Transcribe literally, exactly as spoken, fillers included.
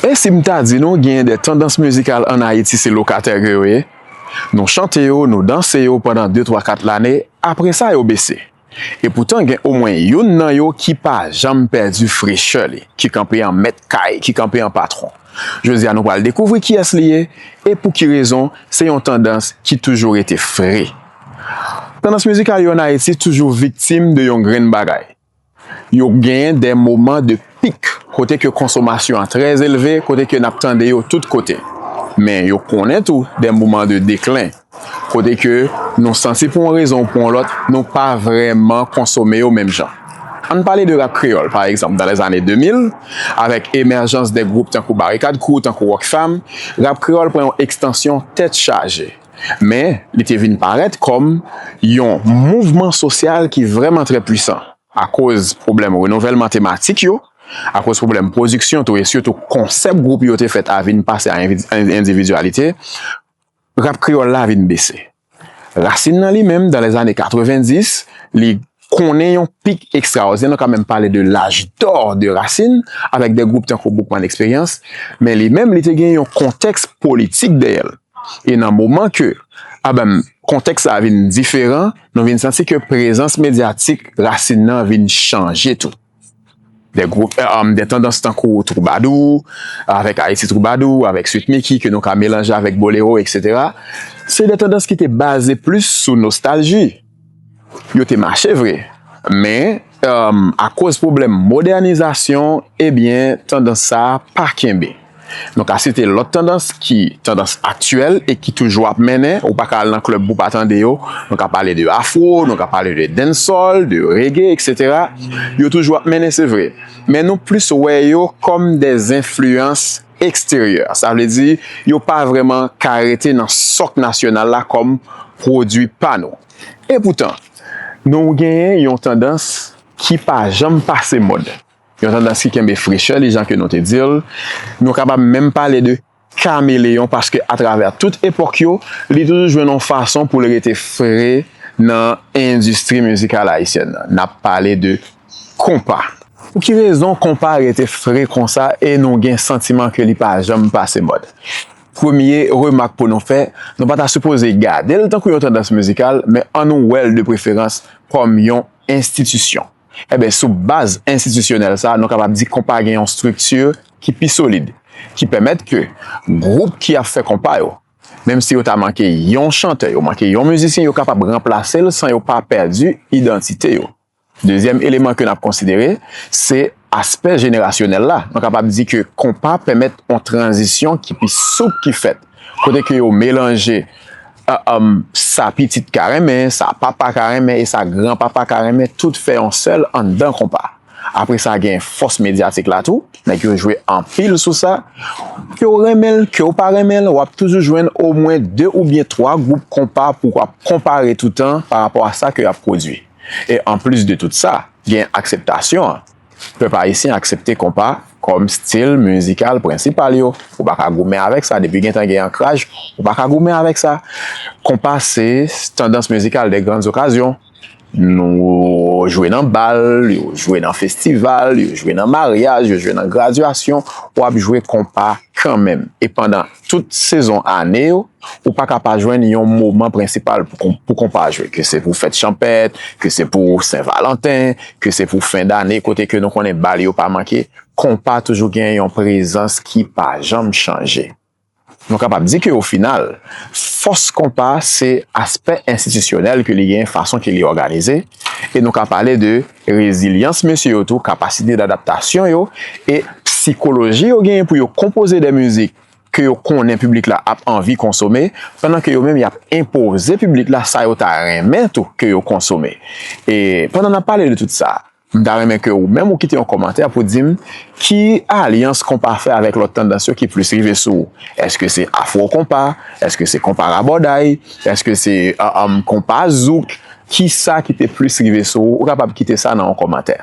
E si m ta di nou genyen de tandans mizikal ann Ayiti se lokatè ke yo ye? Nou chante yo, nou danse yo pandan de, twa, kat lane, apre sa yo bese. Epoutan gen omwen youn nan yo ki pa janm pèdi frechè li, ki kanpe an mèt kay, ki kanpe an patwon. Jodi a nou pral dekouvri kiyès li ye e pou ki rezon se yon tandans ki toujou rete fre. Tandans mizikal yo ann Ayiti toujou viktim de yon grenn bagay. Yo genyen de moman de pik kote ke konsomasyon an trè elve, kote ke n ap tande yo tout kote. Men yo konnen tou de moman de deklen kote ke nou santi pou yon rezon ou pou yon lòt, nou pa vrèman konsome yo menm jan. Ann pale de rap kreyòl, pa egzanp, dans les années deux mille, avèk emèjans de gwoup tankou Barikad Crew, tankou Rockfam, rap kreyòl pran yon ekstansyon tèt chaje. Men, li te vin parèt kòm yon mouvman sosyal ki vrèman trè pwisan akoz pwoblèm renouvèlman tematik yo, akoz pwoblèm pwodiksyon tou, e sitou konsèp gwoup yo te fèt a vin pase a envi- en- endividyalite, rap kreyòl la vin bese. Rasin nan li menm, dans les années quatre-vingt-dix, li konnen yon pik ekstraòdinè, nou ka menm pale de laj dò de Rasin, avèk de gwoup tankou Boukman Experience, men li menm, li te gen yon kontèks politik dèyè l. E nan moman ke, a ben, kontèks sa a vin diferan, nou vin santi ke prezans medyatik Rasin nan vin chanje tou. De gwoup, eh, um, de tandans tankou twoubadou, avèk Ayiti twoubadou, avèk Sweet Micky, ke nou ka melanje avèk bolero, etsetera. Se de tandans ki te baze plis sou nostalji. Yo te mache vre, men, um, akoz pwoblèm modènizasyon, ebyen, tandans sa a pa kenbe. Nou ka site lòt tandans ki tandans aktyèl e ki toujou ap mennen. Ou pa ka al nan klèb pou w pa tande yo. Nou ka pale de afro, nou ka pale de dancehall, de reggae, etsetera. Yo toujou ap mennen, se vre. Men nou plis wè yo kòm de enfliyans eksteryè. Sa vle di, yo pa vrèman ka rete nan sòk nasyonal la kòm pwodui pa nou. Epoutan, nou genyen yon tandans ki pa janm pase mòd. Yon tandans ki kenbe frechè li, jan ke nou te di l. Nou kapab menm pale de kameleyon, paske atravè tout epòk yo, li toujou jwenn yon fason pou l rete fre nan endistri mizikal ayisyèn nan. N ap pale de konpa. Pou ki rezon konpa rete fre konsa e nou gen santiman ke li pa janm pase mòd? Premye remak pou nou fè, nou pa ta sipoze gade l tankou yon tandans mizikal, men ann nou wè l de preferans kòm yon enstitisyon. Enben, sou baz enstitisyonèl sa, nou kapab di konpa gen yon estrikti ki pi solid, ki pèmèt ke gwoup ki ap fè konpa yo, menm si yo ta manke yon chantè, yo manke yon mizisyen, yo kapab ranplase l san yo pa pèdi idantite yo. Dezyèm eleman ke n ap konsidere, se aspè jenerasyonèl la. Nou kapab di ke konpa pèmèt yon tranzisyon ki pi soup ki fèt, kote ke yo melanje, uh, um, sa pitit ka renmen, sa papa ka renmen e sa granpapa ka renmen, tout fè yon sèl anndan konpa. Apre sa, gen fòs medyatik la tou. Nèg yo jwe anpil sou sa. Ke w renmen l, ke w pa renmen l, w ap toujou jwenn omwen de oubyen twa gwoup konpa pou w ap konpare toutan pa rapò a sa ke y ap pwodui. E anplis de tout sa, gen akseptasyon an. Pèp ayisyen aksepte konpa kòm stil mizikal prensipal yo. Ou pa ka goumen avèk sa. Depi gentan gen ankraj, ou pa ka goumen avèk sa. Konpa se tandans mizikal de grann okazyon. Nou jwe nan bal, yo jwe nan festival, yo jwe nan maryaj, yo jwe nan gradyasyon, w ap jwe konpa kanmenm. E pandan tout sezon ane yo, ou pa ka pa jwenn yon moman prensipal pou kon-, pou konpa jwe. Ke se pou fèt chanpèt, ke se pou Sen Valanten, ke se pou fen dane, kote ke nou konnen bal yo pa manke, konpa toujou gen yon prezans ki pa janm chanje. Nou kapab di ke o final, fòs konpa se aspè enstitisyonèl ke li gen, fason ke li òganize, e nou ka pale de rezilyans mesye yo tou, kapasite dadaptasyon yo, e sikoloji yo genyen pou yo konpoze de mizik ke yo konnen piblik la ap anvi konsome, pandan ke yo menm y ap enpoze piblik la sa yo ta renmen tou ke yo konsome. E pandan n ap pale de tout sa, m ta renmen ke ou menm ou kite yon kòmantè pou di m ki alyans konpa fè avèk lòt tandans yo ki plis rive sou ou. Èske se afwo konpa? Èske se konpa rabòday? Èske se, uh, um, konpa zouk? Kisa ki te plis rive sou ou? Ou kapab kite sa nan yon kòmantè.